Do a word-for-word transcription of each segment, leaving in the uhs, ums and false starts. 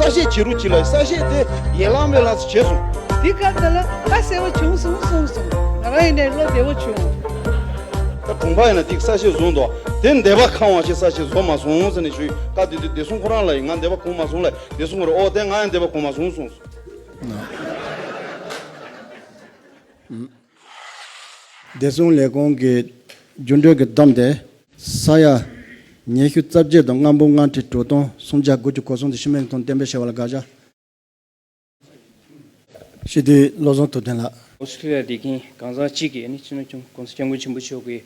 གསལ་བཤད་བྱེད་རོགས་གྱིས་ལ། གསལ་བཤད་དེ་ཡན་ལག་མེད་ལ་བྱས་སོང་། དེ་སྐབས་དེ་ལ་ད་གསལ་པོ་བྱུང་སོང་གསུངས་སོང་། ང་རང་ཡིན་ནའི་བློ་བདེ་པོ་བྱུང་། ད་གྲོང་པ་ཡིན་ན་དེ་གསལ་བཤད་བཟོ་འདུག་དེ་འདས་པ་གང་བ་ཞིག་གསལ་བཤད་བཟོ་མ་སོང་ཟེར་ནས་ཞུས། བཀའ་དེ་དུས་བདེ་སྲུང་ཁོ་རང་ལ་ཡིན། ང་འདས་པ་གོ་མ་སོང་ལ། བདེ་སྲུང་ཁོ་རང་ཨོ་དེ་ང་ཡང་འདས་པ་གོ་མ་སོང་གསུངས་སོང་། བདེ་སྲུང་ལས་ཁུངས་ཀྱི་རྒྱུན་གྲོན་གྱི་བསྡོམས་ཏེ་ས་ཡ་ཉི་ཤུ་རྩ་བརྒྱད་དང་ལྔ་འབུམ་ལྔ་ཁྲི་དྲུག་སྟོང་སུམ་བརྒྱ་དགུ་བཅུ་གོ་གསུམ་དེ་ཤི་མེད་ཐོན་གཏན་འབེབས་བྱས་པ་ལ་དགག་བྱ། སྤྱི་འཐུས་བློ་བཟང་ཐུབ་བསྟན་ལགས། ཨོ་སི་ཀྲི་ལི་ཡ་བསྡད་མཁན་གང་ཟག་གཅིག་གིས་ནི་སྤྱི་ནོར་༸གོང་ས་༸སྐྱབས་མགོན་ཆེན་པོ་མཆོག་གི་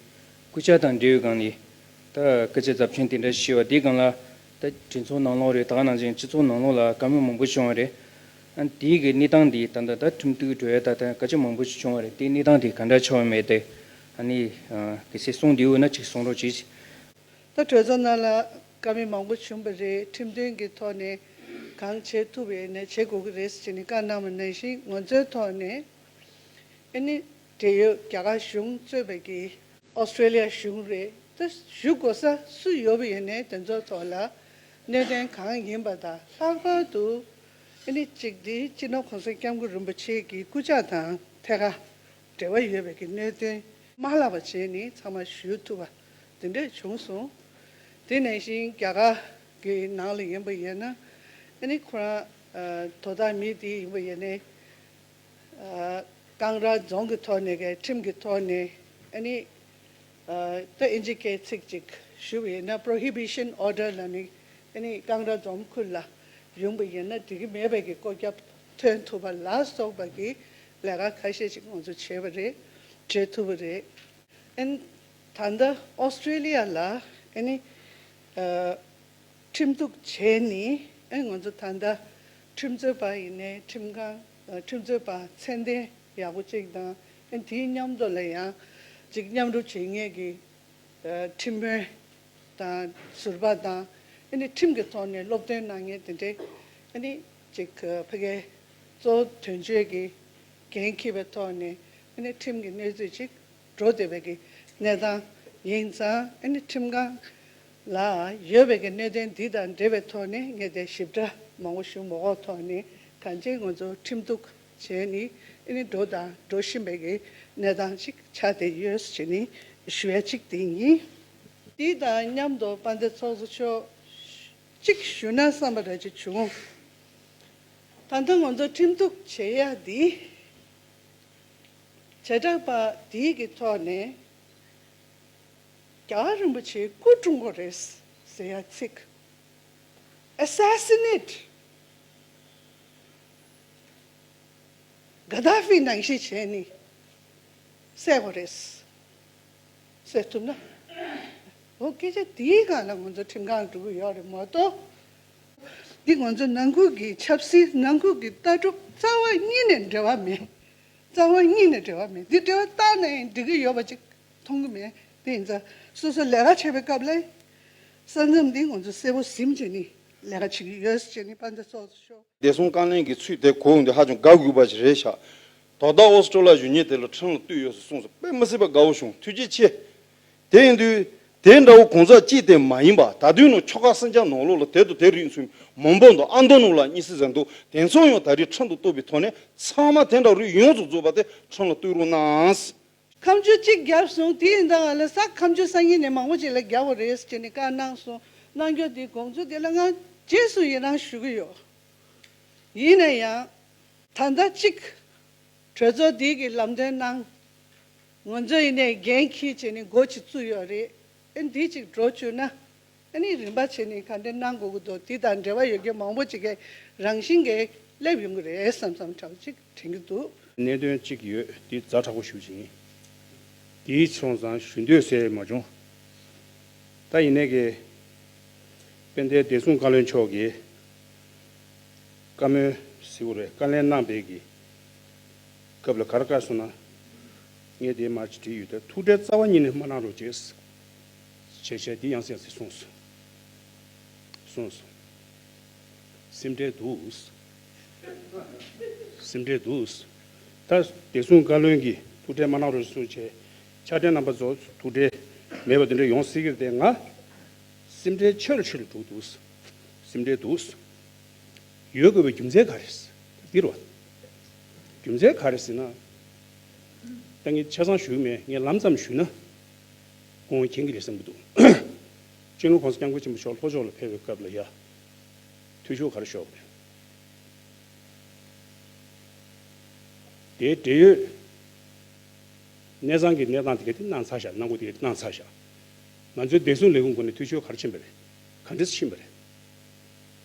སྐུ་ཕྱྭ་དང་འབྲེལ་བའི་སྒང་ནས་ད་སྐུ་ཕྱྭ་ཟབ་ཆོས་དེ་འདྲ་ཞུས་པ་དེའི་སྒང་ལ། ད་གྲོས་ཚོགས་ནང་ལོགས་རེད། ད་ག་ནང་བཞིན་སྤྱི་ཚོགས་ནང་ལོགས་ལ་བཀའ་མོལ་མང་པོ་བྱུང་བ་རེད། ཨ་དེའི་གི་གནས་སྟངས་འདི་ད་ལྟ་ད་ཁྲིམས་གཏུག་འགྲོ་ཡ་ད་ད་སྐད་ཆ་མང་པོ་ཞིག་བྱུང་བ་རེད། དེའི་གནས་སྟངས་དེ་ག་འདྲ་ཆགས་ཡོད་མེད་དེ་ཨ་ནི་ཨ་གལ་སྲིད་གསུང་བདེ་པོ་ཡོད་ན་ཅིག་གསུང་རོགས་གྱིས། ད་གྲོས་ཚོགས་ནང་ལ་བཀའ་མོལ་མང་པོ་བྱུང་བ་རེད། ཁྲིམས་དོན་གྱི་ཐོག་ནས་གང་བྱེད་ཐུབ་པ་ཡིན་ནའི་བྱེད་དགོས་ཀྱི་རེད་ཟེར་ནས་བཀའ་གནང་བ་ནང་བཞིན་ང་ཚོའི་ཐོག་ནས་ཨ་ནི་འབྲེལ་ཡོད་རྒྱ་གར་གཞུང་གཙོས་པའི་གི་ཨོ་སི་ཀྲི་ལི་ཡ་གཞུང་རེད། ད་ཞུ་དགོས་ས་སུ་ཡོད་པ་ཡིན་ནའི་དེ་ཚོའི་ཐོག་ལ་གནད་དོན་གང་ཡིན་པ་དང་ལྷག་པར་དུ་ཨ་ནི་གཅིག་འདི་སྤྱི་ནོར་༸གོང་ས་༸སྐྱབས་མགོན་རིན་པོ་ཆེ་གི་སྐུ་ཕྱྭ་དང་ཐད་ཀར་འབྲེལ་བ་ཡོད་པའི་གི་གནད་དོན་མ་ལྷག་པ་བྱས་ནས་ཚང་མ་ཞུ་ཐུབ་པ་དེ་འདྲས་བྱུང་སོང་། དེ་ནང་བཞིན་རྒྱ་གར་གྱི་ནང་ལ་ཡིན་པ་ཡིན་ན་ཨ་ནི་ཁོ་རང་ཨ་དོ་བདག་མི་དེ་ཡིན་པ་ཡིན་ནའི་ཨ་ཀང་ར་རྫོང་གི་ཐོག་ནས་གི་ཁྲིམས་ཀྱི་ཐོག་ནས་ཨ་ནི་ཨ་ད་ཨིན་ཇི་སྐད་ཚིག་ཅིག་ཞུ་བ་ཡིན་ན་Prohibition Order ལབ་ནས་ཨ་ནི་ཀང་ར་རྫོང་ཁུལ་ལ་ཡོང་པ་ཡིན་ན་འགྲིག་གི་མེད་པའི་གི་བཀོད་ཁྱབ་ཐོན་ཐུབ་པ་ལ་སོགས་པ་གི་ལས་ཀ་ཁ་ཤས་ཅིག་ང་ཚོ་བྱས་པ་རེད། བྱེད་ཐུབ་པ་རེད། ཨན་ད་ལྟ་ཨོ་སི་ཀྲི་ལི་ཡ་ལ་ཨ་ནི་ཨ་ཁྲིམས་གཏུག་བྱས་ནི་ཨན་ང་ཚོ་ད་ལྟ་ཁྲིམས་རྩོད་པ་ཡིན་ནའི་ཁྲིམས་ཁང་ཨ་ཁྲིམས་རྩོད་པ་ཚད་ལྡན་ཡག་པོ་ཅིག་དང་ཨན་དེའི་མཉམ་དུ་ལ་ཡང་ཅིག་མཉམ་རུབ་བྱེད་མཁན་གྱི་ཨ་ཁྲིམས་དཔོན་དང་ཟུར་པ་དང་ཨ་ནི་ཁྲིམས་ཀྱི་ཐོག་ནས་སློབ་སྟོན་གནང་མཁན་དེ་འདྲའི་ཨ་ནི་ཅིག་ཕ་གའི་གཙོ་བོ་དོན་གཅོད་ཀྱི་འགན་འཁྱེར་བའི་ཐོག་ནས་ཨ་ནི་ཁྲིམས་ཀྱི་གནས་ཚུལ་ཅིག་འགྲོ་བསྡད་པའི་གི་གནས་སྟངས་ཡིན་ཙང་ཨ་ནི་ཁྲིམས་ཁང་ལ་ཡོད་པའི་གི་གནད་དོན་འདི་དང་འབྲེལ་བའི་ཐོག་ནས་ངས་དེ་ཞིབ་ཕྲ་མང་པོ་ཞུ་མ་དགོས་ཐོག་ནས་གང་ཅི་ང་ཚོ་ཁྲིམས་གཏུག་བྱས་ནི་ཨ་ནི་འགྲོ་དང་འགྲོ་བཞིན་པའི་གི་གནས་སྟངས་ཅིག་ཆགས་བསྡད་ཡོད་ཟེར་ནི་ཞུ་ཡ་གཅིག་དེ་ཡིན། འདི་དང་མཉམ་དུ་དཔལ་ལྡན་ཚོགས་གཙོ་མཆོག་གཅིག་ཞུ་ན་བསམ་པ་འདྲ་ཅིག་བྱུང་། ད་ལྟ་ང་ཚོ་ཁྲིམས་གཏུག་བྱེད་ཡ་འདི་བྱེ་བྲག་པ་འདིའི་གི་ཐོག་ནས་རྒྱལ་བ་རིན་པོ་ཆེའི་སྐུ་བཀྲོངས་པ་རེད་ཟེར་ཡ་ཚིག Assassinate Gaddafi ནང་བཞིན་བྱས་ནི་བསད་དགོས་རེད། བསད་ཐུབ་ན། འོ་སྐད་ཆ་དེའི་སྒང་ལ་ང་ཚོ་ཁྲིམས་ཁང་འགྲོ་གི་ཡོད་རེད་མ་གཏོགས། འདི་ང་ཚོ་ནང་ཁུལ་གྱི་ཆབ་སྲིད་ནང་ཁུལ་གྱི་ལྟ་གྲུབ་རྩ་བ་ཉིད་ནས་འབྲེལ་བ་མེད། རྩ་བ་ཉིད་ནས་འབྲེལ་བ་མེད། འདི་འབྲེལ་བ་བཏགས་ནས་འགྲིག་གི་ཡོད་པ་ཅིག་མཐོང་གི་མེད། དེ་ཡིན་ཙང་སོ་སོ་ལས་ཀ་བྱེད་པའི་སྐབས་ལ་ས་མཚམས་འདི་ང་ཚོ་གསལ་པོ་ཟིན་བྱས་ནས་ལས་ཀ་བྱེད་ཀྱི་ཡོད་ཟེར་ནས་དཔལ་ལྡན་ཚོགས་གཙོ་མཆོག་བདེ་སྲུང་བཀའ་བློན་གྱི་ཚུལ་དེ་གོ་ཡོང་དུས་ཧ་ཅང་དགའ་འོས་པ་ཞིག་རེད་ཤག་དོ་བདག་ཨོ་སི་ཀྲི་ལ་ཡ་ཞུ་མཁན་དེ་ལ་ཁྲིམས་ལ་གཏུགས་ཡོད་ཟེར་གསུངས་སོང་། དཔེ་མི་སྲིད་པ་དགའ་བོ་བྱུང་། ཐུགས་རྗེ་ཆེ། དེ་ཡིན་དུས་དེ་འདྲ་བོ་གང་ཟག་གཅིག་དེ་མ་ཡིན་པ་ད་དུང་ནང་ཆོལ་ཁ་གསུམ་ཆ་ནང་ལོགས་ལ་དེ་དང་དེ་རིགས་ཚུལ་མང་པོ་འདུག་ཨ་མདོ་ནང་ལ་གཉིས་སྲིད་ཟེར་འདུག་དེ་ཚོ་ཡང་ད་རེས་ཁྲིམས་དང་གཏུགས་པའི་ཐོག་ནས་ཚང་མ་དེ་འདྲ་རིགས་ཡོངས་སུ་རྫོགས་པ་དེ་ཁྲིམས་ལ་གཏུགས་རོགས་གནང་། ཁ་མཆུ་གཅིག་བརྒྱབ་སོང་། དེ་ཡིན་ད་ང་ལ་ས་ཁ་མཆུ་སང་ཉིན་ནས་མང་པོ་ཅིག་ལ་བརྒྱབ་པ་རེད་ཟེར་ནས་བཀའ་གནང་སོང་། གནང་རྒྱུ་དེ་དགོངས་ཚུལ་དེ་ལ་ང་རྗེས་སུ་ཡི་རང་ཞུ་གི་ཡོད། ཡིན་ན་ཡང་ད་ལྟ་གཅིག་གྲོས་ཚོགས་འདི་གི་ལམ་སྟོན་གནང་། ང་ཚོ་ཡིན་ནས་འགན་འཁྱེར་བྱས་ནས་འགོ་ཅིག་བཙུགས་ཡོད་རེད། ཨེ་འདི་ཅིག་འགྲོ་བཅུག་ན། ཨ་ནི་རིམ་པ་བྱས་ནས་ག་འདྲ་གནང་དགོས་ཀྱི་འདུག་དེ་དང་འབྲེལ་བ་ཡོད་མཁན་མང་པོ་ཅིག་གིས་རང་བཞིན་གྱིས་སླེབས་ཡོང་གི་རེད་བསམ་བསམ་འདྲ་བོ་ཅིག་དྲན་གྱི་འདུག་གནད་དོན་གཅིག་ཡོད། འདི་ཛ་དྲག་པོ་ཞུ་བཞིན་ཡིན། དེའི་སོང་ཙང་ཞུ་འདོད་ཟེར་མ་བྱུང་། ད་ཡིན་ནའི་གི་དཔལ་ལྡན་བདེ་སྲུང་བཀའ་བློན་མཆོག་གིས་བཀའ་མོལ་ཟེར་བ་རེད། བཀའ་ལན་གནང་བའི་གི་སྐབས་ལ་ག་རེ་བཀའ་གསུངས་ན། ངས་དེ་མར་ཅིག་བྲིས་ཡོད། ད་ཐུགས་ཁྲལ་རྩ་བ་ཉིད་ནས་མ་གནང་རོགས་བྱེད། བྱས་བྱས་འདི་ཡང་སེ་ཡང་སེ་གསུངས་སོང་། གསུངས་སོང་། སེམས་ཁྲལ་འདུག་སེམས་ཁྲལ་འདུག་ད་བདེ་སྲུང་བཀའ་བློན་གྱིས་ཐུགས་ཁྲལ་མ་གནང་རོགས་གསུངས་བྱས། ཕྱག་སྦྲེལ་རྣམ་པ་ཚོ་ཐུགས་ཁྲལ་མེད་པ་དེ་འདྲ་ཡོང་སྲིད་ཀྱི་རེད་དེ། ང་སེམས་ཁྲལ་ཆེ་རུ་ཆེ་རུ་འགྲོ་འདུག་སེམས་ཁྲལ་འདུག་ཡོད་དགོས་པའི་རྒྱུ་མཚན་ག་རེ་རེད། འདི་རེད་བ། རྒྱུ་མཚན་ག་རེ་ཟེར་ན། ད་ངས་ཆ་ཚང་ཞུ་གི་མེད། ངས་ལམ་ཙམ་ཞུས་ན། ཁོང་མཁྱེན་གྱི་རེད་བསམ་གྱི་འདུག་སྤྱི་ནོར་༸གོང་ས་༸སྐྱབས་མགོན་ཆེན་པོ་མཆོག་ལྷོ་ཕྱོགས་ལ་ཕེབས་པའི་སྐབས་ལ་ཡ། འཐུས་ཤོར་ག་རེ་ཤོར་བ་རེད། དེའི་འབྲེལ་ཡོད་གནས་ཚང་གི་གནས་སྟངས་དེ་ག་དེ་གནང་ཚར་བཞག་གནང་སྒོ་དེ་ག་དེ་གནང་ཚར་བཞག་ང་ཚོའི་བདེ་སྲུང་ལས་ཁུངས་སྒོ་ནས་འཐུས་ཤོར་ག་རེ་ཕྱིན་པ་རེད། ག་འདྲས་ཕྱིན་པ་རེད།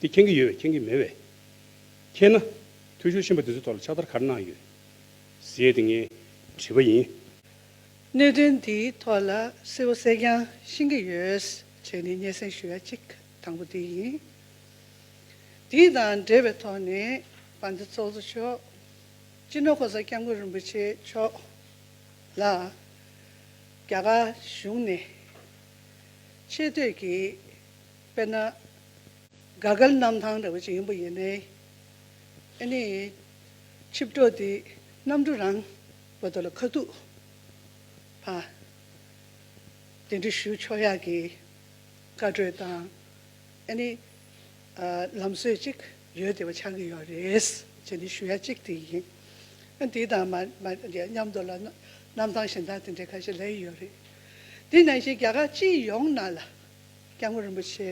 དེ་མཁྱེན་གྱི་ཡོད་པས་མཁྱེན་གྱི་མེད་པས། མཁྱེན་ན། འཐུས་ཤོར་ཕྱིན་པ་དེ་ཚོའི་ཐོག་ལ་ཕྱག་བསྟར་ག་རེ་གནང་ཡོད། ཟེར་དེ་ངས་དྲིས་པ་ཡིན། གནད་དོན་འདིའི་ཐོག་ལ་གསལ་པོ་གསལ་རྐྱང་ཤེས་ཀྱི་ཡོད་བྱས་ནས་སྙན་སེང་ཞུ་ཡ་གཅིག་དང་པོ་འདི་ཡིན། དེ་དང་འབྲེལ་བའི་ཐོག་ནས་དཔལ་ལྡན་ཚོགས་གཙོ་མཆོག་སྤྱི་ནོར་༸གོང་ས་༸སྐྱབས་མགོན་རིན་པོ་ཆེ་མཆོག་ལ་རྒྱ་གར་གཞུང་ནས་ཆེ་བསྟོད་ཀྱི་དཔེར་ན། དགའ་དགའ་གནམ་ཐང་འདྲ་བོ་ཅིག་ཡིན་པ་ཡིན་ནའི། ཨ་ནི། ཆིབས་གྲོགས་དེ་གནམ་གྲུ་རང་བར་དུ་ལ་ཁ་ཐུག་ཕ། གདན་འདྲེན་ཞུ་ཆོག་ཡག་གི་བཀའ་འཁྲོལ་དང་། ཨ་ནི། ལམ་སྲོལ་ཅིག་ཡོད་བསྡད་པ་ཆགས་ཀྱི་ཡོད་རེད་ཅེས་ནི་ཞུ་ཡ་གཅིག་དེ་ཡིན། ཨ་དེ་དང་མ་མ་མཉམ་དུ་ལ་གནམ་ཐང་གཞན་དག་དེ་འདྲའི་ཁ་ཤས་ལས་ཡོད་རེད། དེ་ནང་བཞིན་རྒྱ་གར་སྤྱི་ཡོངས་ནང་ལ་༸སྐྱབས་མགོན་རིན་པོ་ཆེ་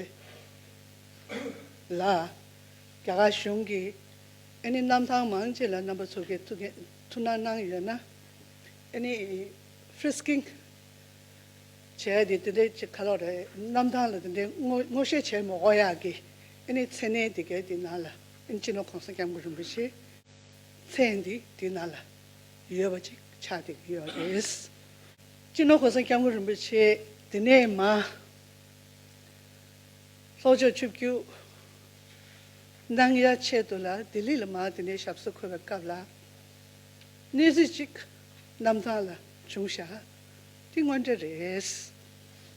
ལ་རྒྱ་གར་གཞུང་གིས་ཨ་ནི་གནམ་ཐང་མང་ཆེ་ལ་རྣམ་པ་ཚོ་གིས་ཐུགས་འགན་ཐུགས་སྣང་གནང་ཡོད་ན། ཨ་ནི་ཧྥི་རི་སི་ཀིང་བྱས་ཏེ་དེ་འདྲའི་ཅིག་ག་ལོག་རེད། གནམ་ཐང་ལ་དེ་འདྲའི་ངོ་ངོ་ཤེས་བྱེད་མི་དགོས་ཡག་གི་ཨ་ནི་མཚན་གནས་དེ་གའི་དེ་ནང་ལ་ཨ་ནི་སྤྱི་ནོར་༸གོང་ས་༸སྐྱབས་མགོན་རིན་པོ་ཆེ་མཚན་འདི་དེ་ནང་ལ་ཡོད་པ་ཅིག་ཆགས་བསྡད་ཀྱི་ཡོད་རེད། སྤྱི་ནོར་༸གོང་ས་༸སྐྱབས་མགོན་རིན་པོ་ཆེ་དེ་ནས་མར་ལྷོ་ཕྱོགས་ཆིབས་བསྒྱུར་གནང་ཡ་ཆེད་དུ་ལ་ལྡི་ལི་ལ་མར་དེ་ནས་ཞབས་སོར་འཁོད་པའི་སྐབས་ལ་གནས་ཚུལ་ཅིག་གནམ་ཐང་ལ་བྱུང་ཤག་དེ་དངོས་འབྲེལ་རེད།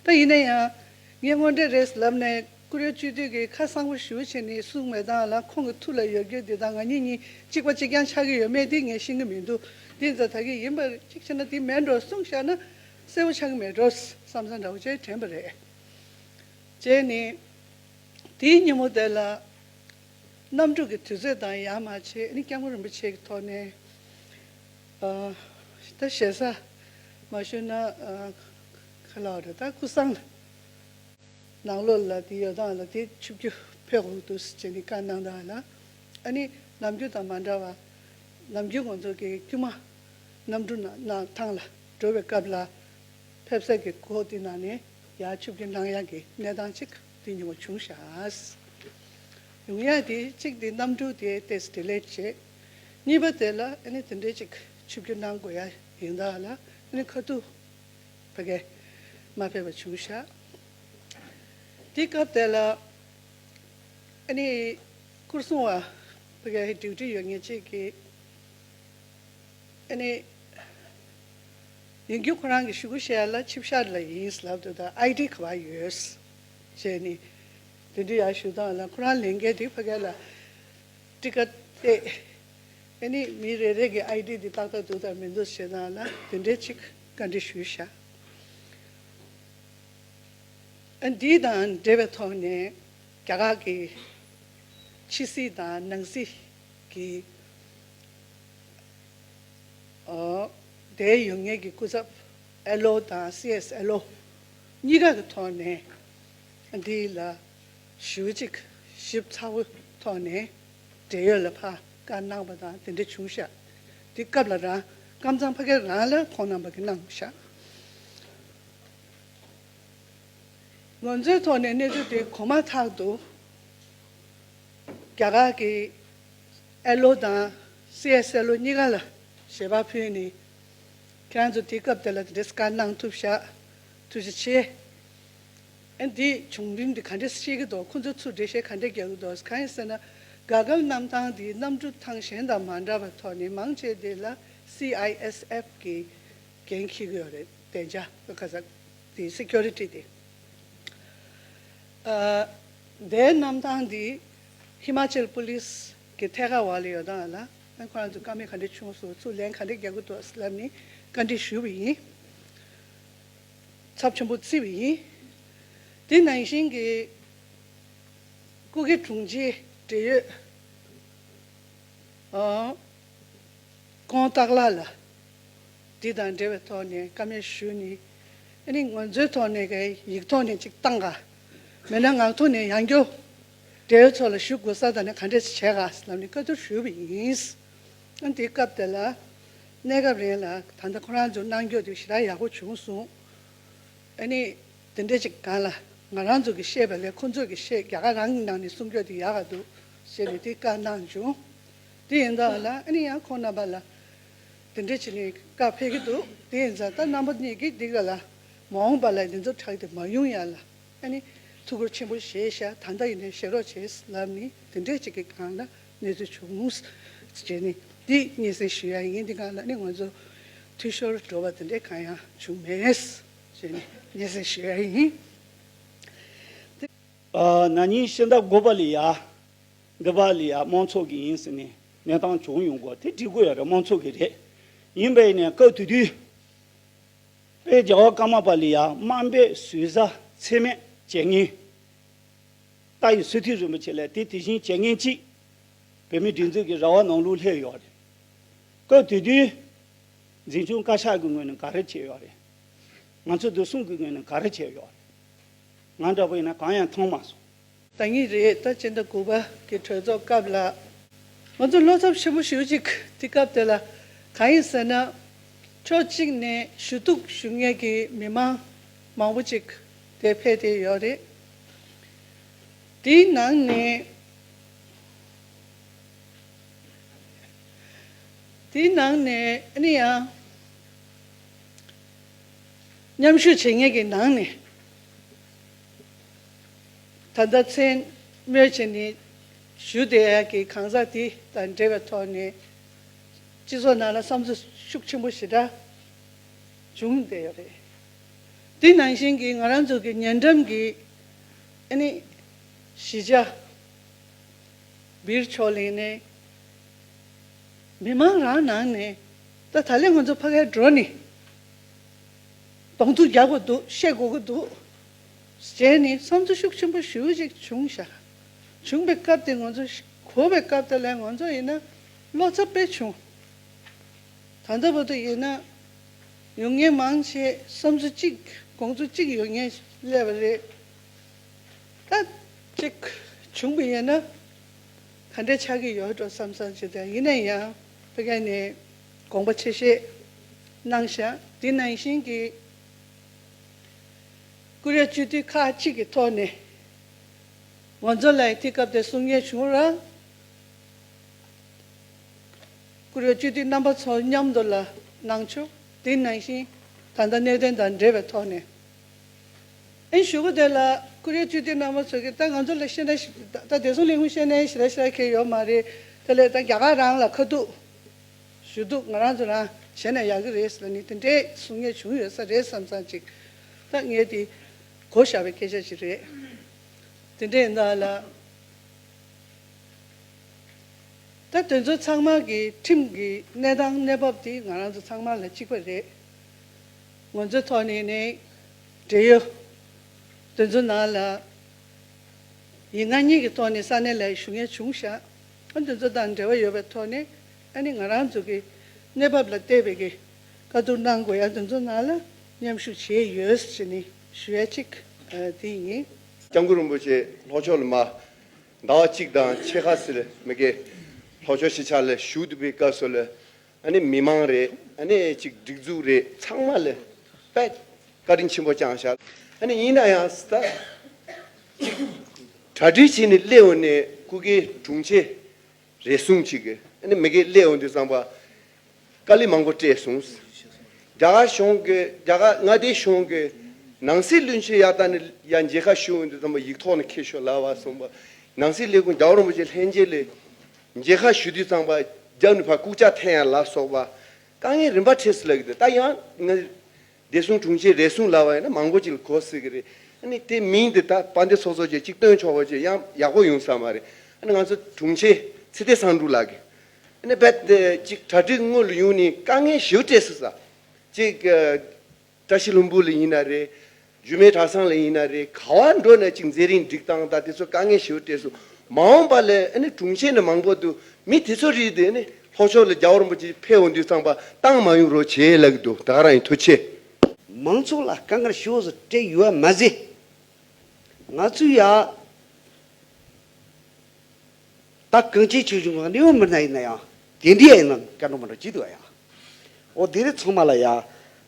ད་ཡིན་ན་ཡང་ངས་དངོས་འབྲེལ་རེད་ལབ་ནས་ཀུ་རེ་བཅུ་དུས་ཀྱི་ཁ་གསང་པོ་ཞུ་བྱས་ནས་གསུངས་མེད་སྟངས་ལ་ཁོང་གི་ཐུགས་ལ་ཡོད་རྒྱུ་འདི་དང་ང་གཉིས་གཉིས་གཅིག་པ་གཅིག་རྐྱང་ཆགས་ཀྱི་ཡོད་མེད་དེ་ངས་ཤེས་ཀྱི་མི་འདུག་འདི་ད་ད་གི་ཡིན་པར་གཅིག་བྱས་ན་དེ་མེད་འགྲོ་གསུངས་བཞག་ན་གསལ་པོ་ཆགས་ཀྱི་མེད་འགྲོ་བསམ་བསམ་འདྲ་བོ་བྱས་དྲན་པ་རེད། བྱས་ནས་དེའི་ཉིན་མོ་དེ་ལ་གནམ་གྲུ་གི་དུས་ཚོད་དང་ཡར་མར་བྱས་ཨ་ནི་སྐྱབས་མགོན་རིན་པོ་ཆེ་གི་ཐོག་ནས་ཨ་ད་ཞེ་ས་མ་ཞུས་ན་ཨ་ག་ལབ་རེད། ད་སྐུ་སྲུང་ནང་ལོགས་ལ་དེ་ཡོད་སྟངས་ལ་དེ་ཆིབས་བསྒྱུར་ཕེབས་དགོས་འདུག་ཟེར་ནས་བཀའ་གནང་སྟངས་ལ་ཨ་ནི་ནམ་རྒྱུན་དང་མ་འདྲ་བ་ནམ་རྒྱུན་ང་ཚོ་གི་དཀྱུས་མ་གནམ་གྲུ་ནང་ནང་ཐང་ལ་འགྲོ་བའི་སྐབས་ལ་ཕེབས་ས་གི་སྒོ་དེ་ནང་ནས་ཡར་ཆིབས་བསྒྱུར་གནང་ཡག་གི་གནས་སྟངས་ཅིག་དེ་ཉིན་མོ་བྱུང་ཤག་ཡོང་ཡ་དེ་གཅིག་དེ་གནམ་གྲུ་དེ་ཏོག་ཙམ་ཌི་ལེ་བྱས། གཉིས་པ་དེ་ལ་ཨ་ནི་དེ་འདྲའི་ཅིག་ཆིབས་བསྒྱུར་གནང་དགོས་ཡ་ཡིན་ད་ལ་ཨ་ནི་ཁ་ཐུག་ཕ་གི་མ་ཕེབས་པ་བྱུང་ཤག་དེ་སྐབས་དེ་ལ་ཨ་ནི་སྐུ་སྲུང་བ་ཕ་གི་ཌིའུ་ཊི་ཡོད་མཁན་གཅིག་གིས་ཨ་ནི། ཡིན་རྒྱུ་ཁོ་རང་གི་ཞུ་སྐུལ་བཤད་ཡ་ལ་ཆིབས་ཞབས་ལ་ཡིན་ལབ་འདུག་ད་ཨའི་ཌི་ག་པར་ཡོད་ཟེར་ནས་དེ་འདྲ་ཡར་ཞུ་སྟངས་ལ་ཁོ་རང་ལས་འགན་དེ་ཕ་གི་ལ་ཊི་ཀ་སྟེ་ཨ་ནི་མི་རེ་རེ་གི་ཨའི་ཌི་དེ་ཏག་ཏག་འདུག་དང་མི་འདུག་བྱེད་སྟངས་ལ་དེ་འདྲའི་ཅིག་བཀའ་འདྲི་ཞུས་ཤག་ཨ་འདི་དང་འབྲེལ་བའི་ཐོག་ནས་རྒྱ་གར་གྱི་ཕྱི་སྲིད་དང་ནང་སྲིད་ཀྱི་ཨོ། དེའི་ཡོད་མཁན་གྱི་སྐུ་ཚབ་ཨེལ་ཨོ་དང་སི་ཨེས་ཨེལ་ཨོ་གཉིས་ཀ་གི་ཐོག་ནས་འདི་ལ་ཞུ་གཅིག་ཞིབ་ཚགས་པོའི་ཐོག་ནས་འབྲེལ་ཡོད་ལ་ཕར་བཀའ་གནང་བ་དང་དེ་འདྲ་བྱུང་ཤག་དེ་སྐབས་ལ་རང་ཀམ་ཚང་ཕ་གི་རང་ལ་ཁོང་རྣམ་པ་གིས་གནང་ཤག་ང་ཚོའི་ཐོག་ནས་གནས་ཚུལ་དེ་གོ་མ་ཐག་ཏུ་རྒྱ་གར་གྱི་ཨེལ་ཨོ་དང་སི་ཨེས་ཨེལ་ཨོ་གཉིས་ཀ་ལ་ཞལ་པར་ཕུལ་ནས་ཁྱེད་རང་ཚོ་དེའི་སྐབས་དེ་ལ་དེ་འདྲས་བཀའ་གནང་ཐུབ་ཤག་ཐུགས་རྗེ་ཆེ། ཨ་འདི་བྱུང་རིམ་འདི་ག་འདྲས་ཤེས་ཀྱི་འདུག་ཁོང་ཚོ་ཚུར་འགྲེལ་བཤད་ག་འདྲས་རྒྱག་གི་འདུག་གང་ཡིན་ཟེར་ན་དགའ་སྐལ་གནམ་ཐང་འདི་གནམ་གྲུ་ཐང་གཞན་དང་མ་འདྲ་བའི་ཐོག་ནས་མང་ཆེ་དེ་ལ་སི་ཨའི་ཨེས་ཨེཕ་གི་འགན་འཁྱེར་གྱི་ཡོད་རེད། བདེ་འཇགས་ཁ་ས་དེ་སི་ཀུ་རི་ཊི་དེ། ཨ། དེའི་གནམ་ཐང་འདི་ཧི་མ་ཅལ་པུ་ལིས་ཀྱི་ཐད་ཀར་འོག་ལ་ཡོད་སྟངས་ལ་ཨ་ཁོ་རང་ཚོ་བཀའ་མོལ་ག་འདྲ་བྱུང་སོང་། ཚུར་ལན་ག་འདྲ་རྒྱག་གི་འདུག་ལབ་ནས་བཀའ་འདྲི་ཞུས་པ་ཡིན། ཚབས་ཆེན་པོ་བརྩིས་པ་ཡིན། དེ་ནང་བཞིན་གྱི་སྐུ་སྒེར་དྲུང་ཆེ་འབྲེལ་ཡོད་ ཨ། ཀོང་སྟག་ལགས་ལ་འདི་དང་འབྲེལ་བའི་ཐོག་ནས་བཀའ་མོལ་ཞུས་ནས། ཨ་ནི་ང་ཚོའི་ཐོག་ནས་ཀྱི་ཡིག་ཐོག་ནས་ཅིག་བཏང་ག་མེད་ན་ངག་ཐོག་ནས་ཡང་བསྐྱར་འབྲེལ་ཡོད་ཚོ་ལ་ཞུ་དགོས་ས་དང་ནི་ག་འདྲས་བྱས་ག་ལབ་ནས་བཀའ་བསྡུར་ཞུས་པ་ཡིན། ཨ་ནི་དེའི་སྐབས་དེ་ལ་གནས་སྐབས་རིང་ལ་ད་ལྟ་ཁོ་རང་ཚོ་གནང་རྒྱུ་དེ་ཞེ་དྲག་ཡག་པོ་བྱུང་སོང་། ཨ་ནི་དེ་འདྲ་ཅིག་སྒང་ལ་ང་རང་ཚོ་གིས་བཤད་པ་ལས་ཁོ་ཚོས་ཀྱིས་བཤད་རྒྱ་གར་རང་གི་ནང་ནས་གསུང་རྒྱུ་དེ་ཡག་ག་འདུག་ཟེར་ནས་དེ་བཀའ་གནང་བྱུང་། དེ་ཡིན་ད་ལ་ཨ་ནི་ཡང་ཁོང་རྣམ་པ་ལ་དེ་འདྲ་བྱས་ནས་བཀའ་ཕེབས་ཀྱི་འདུག་དེ་ཡིན་ཙང་ད་རྣམ་པ་གཉིས་ཀྱིས་འདི་ག་ལ་མ་འོངས་པ་ལ་འདི་ཚོ་དྲག་དེ་མ་ཡོང་ཡ་ལ་ཨ་ནི་ཐུགས་ཁུར་ཆེན་པོ་བཞེས་ཤག་ད་ལྟ་ཡིན་ནའི་བཞེས་རོགས་བྱེད་ལབ་ནས་དེ་འདྲ་ཅིག་གི་སྒང་ལ་གནས་ཚུལ་བྱུང་ཟེར་ནས་འདི་སྙན་སེང་ཞུ་ཡ་ཡིན། འདི་སྒང་ལ་ནི་ང་ཚོ་འཐུས་ཤོར་འགྲོ་བ་དེ་འདྲ་གང་ཡང་བྱུང་མེད་ཟེར་ནས་སྙན་སེང་ཞུ་ཡ་ཡིན། ཨ། ན་ནིང་ཕྱི་ཟླ་དགུ་པ་ལ་ཡ། འདི་པ་ལ་ཡ་དམངས་གཙོ་གི་ཡིན་ཟེར་ནས་གནས་སྟངས་བྱུང་ཡོང་གོ་དེ་འགྲིག་གི་ཡོད་རེད། དམངས་གཙོ་གི་རེད། ཡིན་པས་ནས་སྐབས་དེ་དུས་དཔལ་རྒྱལ་བ་ཀརྨ་པ་ལ་ཡ་དམའ་འབེབས་ཟུར་ཟ་ཚད་མེད་བྱེད་མཁན། ཏཱ་ཡི་སི་ཐི་རིན་པོ་ཆེ་ལ་དེ་དེ་བཞིན་བྱེད་མཁན་གཅིག་བོད་མིའི་སྒྲིག་འཛུགས་ཀྱི་ར་བ་ནང་ལོགས་སླེབས་ཡོད་རེད། སྐབས་དེ་དུས་འཛིན་སྐྱོང་བཀའ་ཤག་གི་ངོས་ནས་ག་རེ་བྱས་ཡོད་རེད། ང་ཚོ་བདེ་སྲུང་གི་ངོས་ནས་ག་རེ་བྱས་ཡོད་རེད། ང་འདྲ་པོ་ཡིན་ན་གང་ཡང་མཐོང་མ་སོང་། ད་ངེས་རེད། ད་སྤྱི་ཟླ་དགུ་པ་གི་གྲོས་ཚོགས་སྐབས་ལ་ང་ཚོ་བློ་འཚབ་ཆེན་པོ་ཞེ་པོ་ཅིག་དེ་སྐབས་དེ་ལ་གང་ཡིན་ཟེར་ན། ཕྱོགས་གཅིག་ནས་ཞུ་གཏུག་ཞུ་མཁན་གྱི་མི་མང་མང་པོ་ཅིག་དེ་ཕེབས་བསྡད་ཡོད་རེད། དེའི་ནང་ནས། དེའི་ནང་ནས་ཨ་ནི་ཡང་མཉམ་ཞུགས་བྱེད་མཁན་གྱི་ནང་ནས་ད་ལྟ་མཚན་སྨོས་བྱས་ནས་ཞུ་བསྡད་ཡག་གི་གང་ཟག་དེ་དང་འབྲེལ་བའི་ཐོག་ནས་སྤྱི་ཚོགས་ནང་ལ་བསམ་ཚུལ་ཤུགས་ཆེན་པོ་ཞེ་དྲག་བྱུང་བསྡད་ཡོད་རེད། དེ་ནང་བཞིན་གྱི་ང་རང་ཚོ་གི་ཉེ་འགྲམ་གྱི་ཨ་ནི་གཞིས་ཆགས་སྦིར་ཕྱོགས་ལ་ནས་མི་མང་རང་ནང་ནས་ད་ད་ལན་ང་ཚོ་ཕ་གིར་འགྲོ་ནས་གདོང་ཐུག་རྒྱག་དགོས་འདུག་བཤད་དགོས་ཀྱི་འདུག་ཟེར་ནས་བསམ་ཚུལ་ཤུགས་ཆེན་པོ་ཞེ་པོ་ཅིག་བྱུང་ཤག་བྱུང་བའི་སྐབས་དེ་ང་ཚོ་གོ་བའི་སྐབས་དེ་ལ་ང་ཚོ་ཡིན་ན་བློ་འཚབ་དཔེ་བྱུང་། ད་ལྟ་བར་དུ་ཡིན་ན་ཡོང་མཁན་མང་ཆེ་བསམ་ཚུལ་གཅིག་དགོངས་ཚུལ་གཅིག་ཡོད་མཁན་སླེབས་པ་རེད། ད་གཅིག་བྱུང་བ་ཡིན་ན་ག་འདྲ་ཆགས་ཀྱི་ཡོད་འགྲོ་བསམ་བསམ་བྱེད་དེ། ཡིན་ན་ཡང་ཕ་གི་ནས་དགོངས་པ་ཆེ་བཞེས་གནང་ཤག་དེ་ནང་བཞིན་གྱི་ཀོ་རི་ཡ་སྤྱི་འཐུས་ཁག་ཅིག་གི་ཐོག་ནས་ང་ཚོ་ལ་དེ་སྐབས་དེ་གསུང་མཁན་བྱུང་ར། ཀོ་རི་ཡ་སྤྱི་འཐུས་རྣམ་པ་ཚོ་མཉམ་དུ་ལ་གནང་ཆོག་དེ་ནང་བཞིན་ད་ལྟ་གནད་དོན་དང་འབྲེལ་བའི་ཐོག་ནས། ཨེ་གཞུག་གུ་དེ་ལ་ཀོ་རི་ཡ་སྤྱི་འཐུས་རྣམ་པ་ཚོ་གིས་ད་ང་ཚོ་ལ་བཤད་ན་ཞི་ད་བདེ་སྲུང་ལས་ཁུངས་བཤད་ན་ཞེ་དྲག་ཞེ་དྲག་གལ་ཡོད་མ་རེད། དེ་ལས་ད་རྒྱ་གར་རང་ལ་ཁ་ཐུག་ཞུ་གཏུག་ང་རང་ཚོ་རང་བྱས་ན་ཡག་གི་རེད་ཟེར་ནས་དེ་འདྲའི་གསུང་མཁན་བྱུང་ཡོད་ས་རེད་བསམ་བསམ་ཅིག་ད་ངས་དེ་གོ་བཞག་པའི་སྐད་ཆ་ཅིག་རེད། དེ་འདྲ་ཡིན་ད་ལ། ད་དེ་ཚོ་ཚང་མ་གི་ཁྲིམས་ཀྱི་གནས་སྟངས་གནས་བབ་དེ་ང་རང་ཚོ་ཚང་མ་ལ་གཅིག་པ་རེད། ང་ཚོའི་ཐོག་ནས་ནས་འབྲེལ་ཡོད་དེ་ཚོ་ནང་ལ་ཡིན་ང་གཉིས་ཀྱི་ཐོག་ནས་ས་གནས་ལ་ཞུ་མཁན་བྱུང་ཤག་ཨ་དེ་ཚོ་དང་འབྲེལ་བ་ཡོད་པའི་ཐོག་ནས་ཨ་ནི་ང་རང་ཚོ་གི་གནས་བབ་ལ་བལྟས་པའི་གི་བཀའ་བསྡུར་གནང་དགོས་ཡ་དེ་ཚོ་ནང་ལ་མཉམ་ཞུགས་བྱས་ཡོད་ཟེར་ནས་ཞུ་ཡ་གཅིག་ཨ་དེ་ཡིན། སྐྱབས་མགོན་རིན་པོ་ཆེ་ལྷོ་ཕྱོགས་ལ་མ། ཟླ་བ་གཅིག་དང་ཕྱེད་ཀ་ཙམ་མ་གི་ལྷོ་ཕྱོགས་གཞིས་ཆགས་ལ་བཞུགས་བསྡད་པའི་སྐབས་སུ་ལ་ཨ་ནི་མི་མང་རེད། ཨ་ནི་ཅིག་སྒྲིག་འཛུགས་རེད། ཚང་མ་ལ་དཔེ་བཀའ་དྲིན་ཆེན་པོ་བསྐྱངས་ཤག་ཨ་ནི་ཡིན་ན་ཡང་ད་ཅིག་གྲ་སྒྲིག་བྱས་ནས་སླེབས་འོང་ནས་སྐུ་སྒེར་དྲུང་ཆེ་རེ་ཟུང་ཅིག་གིས་ཨ་ནི་མ་གི་སླེབས་འོང་དུས་ཙམ་པ། དཀའ་ལས་མང་པོ་སྤྲད་སོང་། རྒྱ་གར་གཞུང་གི་རྒྱ་གར་མངའ་སྡེ་གཞུང་གི་ནང་སྲིད་བློན་ཆེན་ཡར་ད་ནི་ཡར་མཇལ་ཁ་ཞུ་འོང་དུས་ཙམ་པ་ཡིག་ཐོག་ནས་འཁྱེར་ཤོག་ལབ་པ་སོང་པ། ནང་སྲིད་ལས་ཁུངས་རྒྱལ་བ་རིན་པོ་ཆེ་ལྷན་རྒྱས་ལ་མཇལ་ཁ་ཞུ་དུས་ཙམ་པ་རྒྱབ་ནས་ཕར་རྐུབ་ཀྱག་འཐེན་ཡ་ལ་སོགས་པ་དཀའ་ངལ་རིམ་པ་འཕྲད་སོང་ལབ་ཀྱི་འདུག་ད་ཡང་ང་བདེ་སྲུང་དྲུང་ཆེ་རེ་ཟུང་ལབ་པ་ཡིན་ན་མང་པོ་ཅིག་ལ་གོ་སྲིད་ཀྱི་རེད། ཨ་ནི་དེ་མིང་དེ་ད་དཔལ་ལྡན་ཚོགས་གཙོ་ཅིག་ཅིག་བཏོན་ཆོག་པ་ཅིག་ཡང་ཡག་པོ་ཡོང་ས་མ་རེད། ཨ་ནི་ང་ཚོ་དྲུང་ཆེ་ཚེ་བརྟན་བསམ་འགྲུབ་ལགས་ཀྱིས། ཨ་ནི་རྦད་དེ་ཅིག་གྲ་སྒྲིག་དངུལ་ཡོང་ནས་དཀའ་ངལ་ཞེ་པོ་འཕྲད་སོང་ས། ཅིག་ཨ་བཀྲ་ཤིས་ལྷུན་པོ་ལ་ཡིན་ན་རེད། འགྱུར་མེད་གྲྭ་ཚང་ལ་ཡིན་ན་རེད། ག་བ་འགྲོ་ན་ཅིག་མཛད་རིམ་སྒྲིག་སྟངས་དང་དེ་ཚོ་དཀའ་ངལ་ཞེ་པོ་འཕྲད་སོང་། མ་འོངས་པ་ལ་ཨ་ནི་དྲུང་ཆེ་ནས་མང་པོ་འདུག་མི་དེ་ཚོ་རིགས་དེ་ནི་ལྷོ་ཕྱོགས་ལ་རྒྱལ་བ་རིན་པོ་ཆེ་ཕེབས་འོང་དུས་ཙམ་པ་བཏང་མ་ཡོང་རོགས་བྱེད་ལབ་ཀྱི་འདུག་ད་ག་རང་ཡིན། ཐུགས་རྗེ་ཆེ། མང་ཚོགས་ལ་དཀའ་ངལ་ཞེ་པོ་ཅིག་འཕྲད་ཡོད་པ་མ་ཟད། ང་ཚོས་ཡ། ད་གངས་ཅན་ཆོས་འབྱུང་གི་གནས་བབ་མི་སྣ་ཡིན་ན་ཡང་དེ་འདྲའི་ཡིན་ན་བཀའ་འགྲོ་མ་འགྲོ་བྱེད་དུ་བ་ཡང་། འོ་དེ་རིགས་ཚང་མ་ལ་ཡ།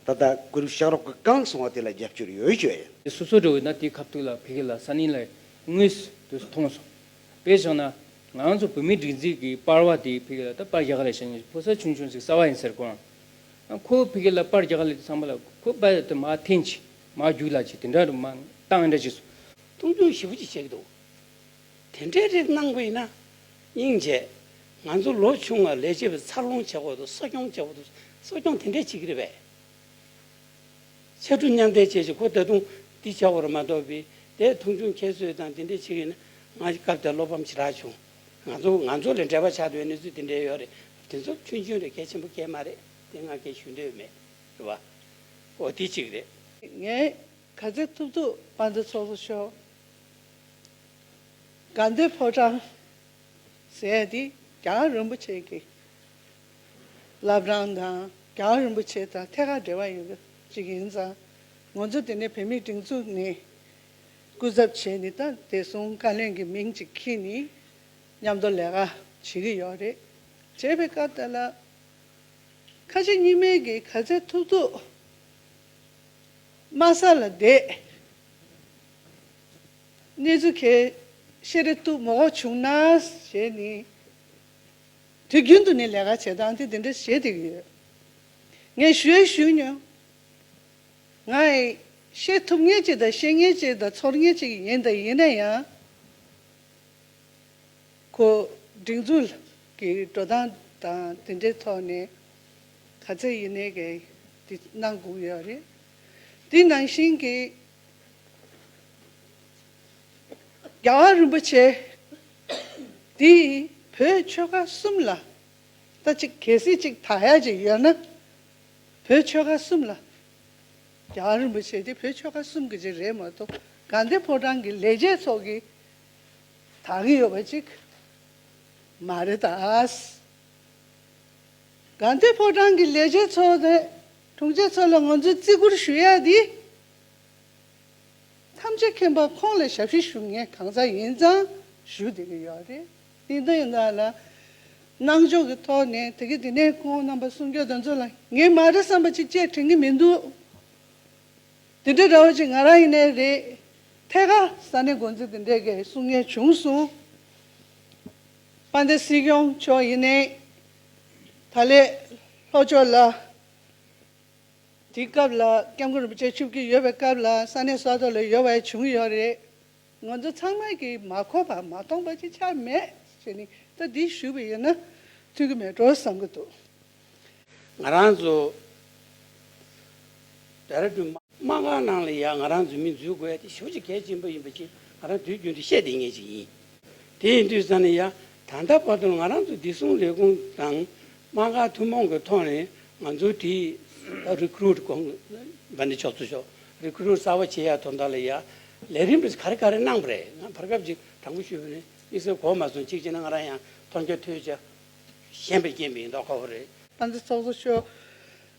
ད་ལྟ་གུ་རུ་ཤག་རོགས་ཀྱི་བསྐང་གསོ་བ་དེ་ལ་རྒྱབ་སྐྱོར་ཡོད་ཞུ་ཡ་ཡིན། སོ་སོ་འགྲོ་བས་ན་དེའི་ཁ་ཐུག་ལ་ཕ་གི་ལ་ས་གནས་ལ་དངོས་སུ་དུ་མཐོང་སོང་། དཔེ་བཞག་ན་ང་ཚོ་བོད་མིའི་སྒྲིག་འཛུགས་ཀྱི་པར་བ་དེ་ཕ་གི་ལ་ད་པར་རྒྱག་ག་ལ་བྱ་ངེས་ཕོ་གསར་ཆུང་ཆུང་ཞིག་གསར་བ་ཡིན་ཟེར་གོ། ཁོ་ཕ་གི་ལ་པར་རྒྱག་ག་ལ་དེ་ཚང་མ་ལ་ཁོ་པར་དེ་མ་འཐེན་ཅི་མ་རྒྱུག་ལ་ཅི་དེ་འདྲ་རུ་མ་བཏང་འདྲ་ཅི་སོང་། མཐོང་ཆུང་ཞེ་པོ་ཅིག་བྱེད་ཀྱི་འདུག་དེ་འདྲའི་རིགས་གནང་བ་ཡིན་ན་སྙིང་རྗེ། ང་ཚོ་ལོ་ཆུང་བ་ལས་བྱེད་པའི་འཚར་ལོངས་བྱེད་དགོས་འདུག་གསོ་སྐྱོང་བྱེད་དགོས་འདུག་གསོ་སྐྱོང་དེ་འདྲས་བྱེད་ཀྱི་རེད་པས། ཕྱར་གྲུ་མཉམ་འདེགས་བྱས་ཀྱི་ཁོ་ད་དུང་འདི་བྱ་བར་མ་གཏོགས་པའི་དེ་མཐོང་ཆུང་ཁྱད་གསོད་དང་དེ་འདྲས་བྱེད་ཀྱི་ན་ང་སྐབས་དེར་བློ་ཕམ་ཞེ་དྲག་བྱུང་། ང་ཚོ་ང་ཚོ་ལས་འབྲེལ་བ་ཆགས་འདུག་གནས་ཚུལ་དེ་འདྲས་ཡོད་རེད། དེ་ཚོ་ཆུང་ཆུང་རེད། གལ་ཆེན་པོ་གལ་མ་རེད། དེ་ང་གལ་ཞུ་འདོད་མེད་རེད་བ། འོ་དེ་གཅིག་རེད། ངས་ག་ཚོད་ཐུབ་ཐུབ་དཔལ་ལྡན་ཚོགས་གཙོ་མཆོག་དགའ་ལྡན་ཕོ་བྲང་ཟེར་ཡ་དེ་རྒྱལ་བ་རིན་པོ་ཆེ་གི་བླ་བྲང་དང་རྒྱལ་བ་རིན་པོ་ཆེ་དང་ཐད་ཀར་འབྲེལ་བ་ཡོད་པ་ཅིག་ཡིན་ཙང་། ང་ཚོ་དེ་ནས་བོད་མིའི་སྒྲིག་འཛུགས་ནས་སྐུ་ཚབ་བྱས་ནས་ད་བདེ་སྲུང་བཀའ་བློན་གྱི་མིང་ཅིག་འཁྱེར་ནས་མཉམ་དུ་ལས་ཀ་བྱེད་ཀྱི་ཡོད་རེད། བྱས་པའི་སྐབས་དེ་ལ་ཁ་ཆེ་གཉིས་མེད་ཀྱིས་ག་ཚོད་ཐུབ་ཐུབ་དམའ་ས་ལ་བསྡད། གནས་ཚུལ་གལ་ཤེས་རེ་ཐུབ་མོ་གོ་བྱུང་ན་ཞེས་ནི། དུས་རྒྱུན་དུ་ནི་ལས་ཀ་བྱེད་སྟངས་དེ་དེ་འདྲ་བྱེད་བསྡད་ཀྱི་ཡོད། ངས་ཞུ་ཡ་ཞུས་མྱོང་། ང་ཡི་བཤད་ཐུབ་མཁན་ཅིག་དང་བཤད་མཁན་ཅིག་དང་ཚོར་མཁན་ཅིག་ཡིན་དང་ཡིན་ན་ཡང་། ཁོ་སྒྲིག་འཛུགས་ཀྱི་འགྲོ་སྟངས་དང་དེ་འདྲའི་ཐོག་ནས་ག་ཚད་ཡིན་ནའི་གི་དེ་གནང་དགོས་ཡོད་རེད། དེ་ནང་བཞིན་གྱི་རྒྱལ་བ་རིན་པོ་ཆེ་དེ་བོད་ཆོལ་ཁ་གསུམ་ལ་ད་ཅིག་གལ་སྲིད་ཅིག་དག་ཡ་ཅིག་ཡོད་ན། བོད་ཆོལ་ཁ་གསུམ་ལ། རྒྱལ་བ་རིན་པོ་ཆེ་དེ་བོད་ཆོལ་ཁ་གསུམ་གྱི་ཅིག་རེད་མ་གཏོགས་དགའ་ལྡན་ཕོ་བྲང་གི་ལས་བྱེད་ཚོ་གི་དག་གི་ཡོད་པ་ཅིག་མ་རེད་ད། དགའ་ལྡན་ཕོ་བྲང་གི་ལས་བྱེད་ཚོ་དེ་དྲུང་ཆེ་ཚོ་ལ་ང་ཚོས་བརྩི་བཀུར་ཞུ་ཡ་དེ། ཐམས་ཅད་མཁྱེན་པ་ཁོང་ལ་ཞབས་ཕྱི་ཞུ་མཁན་གང་ཟག་ཡིན་ཙང་ཞུ་བསྡད་ཀྱི་ཡོད་རེད། དེ་འདྲ་ཡིན་ཙང་ལ། གནང་ཕྱོགས་ཀྱི་ཐོག་ནས་དེ་གི་དེ་ནས་ཁོང་རྣམ་པ་གསུང་སྐྱོད་དེ་ཚོ་ལ་ངས་མ་རེད་བསམ་པ་ཅིག་བཅས་དྲན་གྱི་མི་འདུག་དེ་འདྲ་འདྲ་བོ་ཅིག་ང་རང་ཡིན་ནའི་རེད། ཐད་ཀར་ས་གནས་འགོ་འཛིན་དེ་འདྲས་ཀྱིས་གསུང་མཁན་བྱུང་སོང་། དཔལ་ལྡན་སྲིད་སྐྱོང་མཆོག་ཡིན་ནའི་ད་ལས་ལྷོ་ཕྱོགས་ལ། དེའི་སྐབས་ལ་སྐྱབས་མགོན་རིན་པོ་ཆེ་ཆིབས་བསྒྱུར་ཡོད་པའི་སྐབས་ལ་ས་གནས་ས་ཐོག་ལ་ཡོད་པ་བྱུང་ཡོད་རེད། ང་ཚོ་ཚང་མ་གིས་མ་གོ་བ་མ་མཐོང་བ་ཅིག་ཆགས་མེད་ཟེར་ནས་ད་འདི་ཞུས་པ་ཡིན་ན་འཐུས་ཀྱི་མེད་འགྲོ་བསམ་གྱི་འདུག་ང་རང་ཚོ་ཌེ་ར་ཌུན་དམག་སྒར་ནང་ལ་ཡ་ང་རང་ཚོ་མི་འཛུལ་དགོས་ཡ་དེ་ཞེ་པོ་ཅིག་གལ་ཆེན་པོ་ཡིན་པ་ཅིག་ང་རང་དུས་རྒྱུན་དུ་བཤད་བསྡད་མཁན་ཅིག་ཡིན། དེ་ཡིན་དུས་ཙང་ནས་ཡ་ད་ལྟ་བར་དུ་ང་རང་ཚོ་བདེ་སྲུང་ལས་ཁུངས་དང་དམག་སྒར་ཐུན་མོང་གི་ཐོག་ནས་ང་ཚོ་དེ་རི་ཀུ་རུ་ཊི་གོང་འབན་ནི་ཕྱོགས་སུ་ཤོག་རི་ཀུ་རུ་ཊི་གསར་པ་བྱེད་ཡ་དོན་དག་ལ་ཡ་ལས་རིམ་རེ་ག་རེ་ག་རེ་གནང་བ་རེད། ང་བར་སྐབས་ཅིག་དྲང་པོ་ཞུས་པ་ནི་དམིགས་བསལ་གོ་མ་སོང་། གཅིག་བྱས་ན་ང་རང་ཡང་མཐོང་རྒྱ་ཐོས་རྒྱ་ཞན་པའི་རྐྱེན་པས་ཡིན་མདོག་ཁ་པོ་རེད། དཔལ་ལྡན་ཚོགས་གཙོ་མཆོག་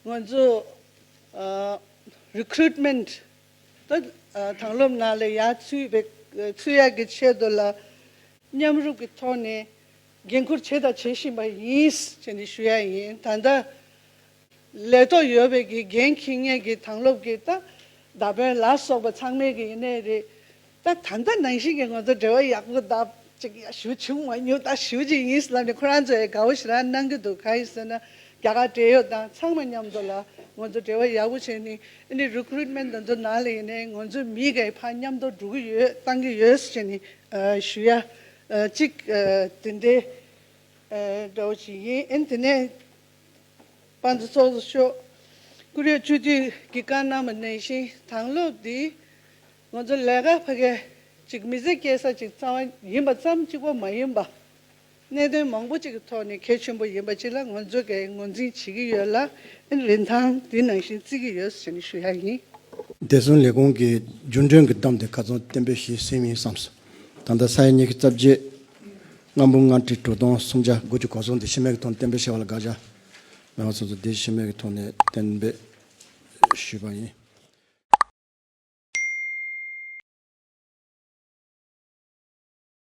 ང་ཚོ་རི་ཀུ་རུ་ཊི་མེན་ཊི་ད་དང་སློབ་ནང་ལ་ཡར་ཚུད་པའི་ཚུད་ཡག་གི་ཆེད་དུ་ལ་མཉམ་རུབ་ཀྱི་ཐོག་ནས་འགན་འཁུར་བྱས་དང་བྱེད་བཞིན་པ་ཡིན་ཅེས་ནས་ཞུ་ཡ་ཡིན། ད་ལྟ་ལས་ཐོག་ཡོད་པའི་གི་འགན་འཁྱེར་མཁན་གྱི་དང་སློབ་ཀྱི་ད་བརྡ་དཔོན་ལ་སོགས་པ་ཚང་མས་གི་ཡིན་ནའི་རེད། ད་ད་ལྟ་ནང་བཞིན་གྱི་ང་ཚོ་འབྲེལ་བ་ཡག་པོ་ད་ཅིག་ཡ་ཞུ་བྱུང་མ་མྱོང་། ད་ཞུ་ཅིག་ཡིན་ལབ་ནས་ཁོ་རང་ཚོ་ཡང་དགའ་བོ་ཞེ་དྲག་གནང་གི་འདུག་གང་ཡིན་ཟེར་ན་རྒྱ་གར་འབྲེལ་ཡོད་དང་ཚང་མ་མཉམ་དུ་ལ་ང་ཚོ་འབྲེལ་བ་ཡག་པོ་བྱས་ནས་ཨ་ནི་རི་ཀུ་རུ་ཊི་མེན་ཊི་དེ་ཚོ་ནང་ལ་ཡིན་ནའི་ང་ཚོ་མི་གའི་ཕར་མཉམ་དུ་འགྲོ་གི་ཡོད་བཏང་གི་ཡོད་ཟེར་ནས་ཞུ་ཡ་ཅིག་དེ་འདྲའི་འདྲ་བོ་ཞིག་ཡིན། ཨ་ནི་དེ་ནས། དཔལ་ལྡན་ཚོགས་གཙོ་མཆོག་བཀུར་འོས་སྤྱི་འཐུས་ཀྱིས་བཀའ་གནང་བ་ནང་བཞིན་དང་སློབ་འདི་ང་ཚོ་ལས་ཀ་ཕ་གི་ཅིག་མི་ཚེ་སྐྱེལ་ས་ཅིག་རྩ་བ་ཡིན་པ་ཙམ་གཅིག་པོ་མ་ཡིན་པ། གནད་དོན་མང་པོ་ཅིག་གི་ཐོག་ནས་གལ་ཆེན་པོ་ཡིན་པ་ཅིག་ལ་ང་ཚོ་གིས་ངོས་འཛིན་བྱེད་ཀྱི་ཡོད་ལ། རིན་ཐང་འདི་ནང་བཞིན་བརྩི་གི་ཡོད་ཟེར་ནས་ཞུ་ཡ་ཡིན། བདེ་སྲུང་ལས་ཁུངས་ཀྱི་རྒྱུན་གྲོན་གྱི་གཏམ་དེ་ཁ་ཚང་བསྟན་པའི་གཞི་ཟིན་ཡིན་བསམས་སོང་། ད་ལྟ་ས་ཡ་ཉི་ཤུ་རྩ་བརྒྱད་ ལྔ་འབུམ་ལྔ་ཁྲི་དྲུག་སྟོང་སུམ་བརྒྱ་དགུ་བཅུ་གོ་གསུམ་དེ་ཤི་རྨས་ཀྱི་ཐོག་ནས་གཏན་འབེབས་བྱས་པ་ལ་དགག་བྱ་མེད་པ་སོང་ཙང་། དེ་ཤི་རྨས་ཀྱི་ཐོག་ནས་གཏན་འབེབས་ཞུས་པ་ཡིན།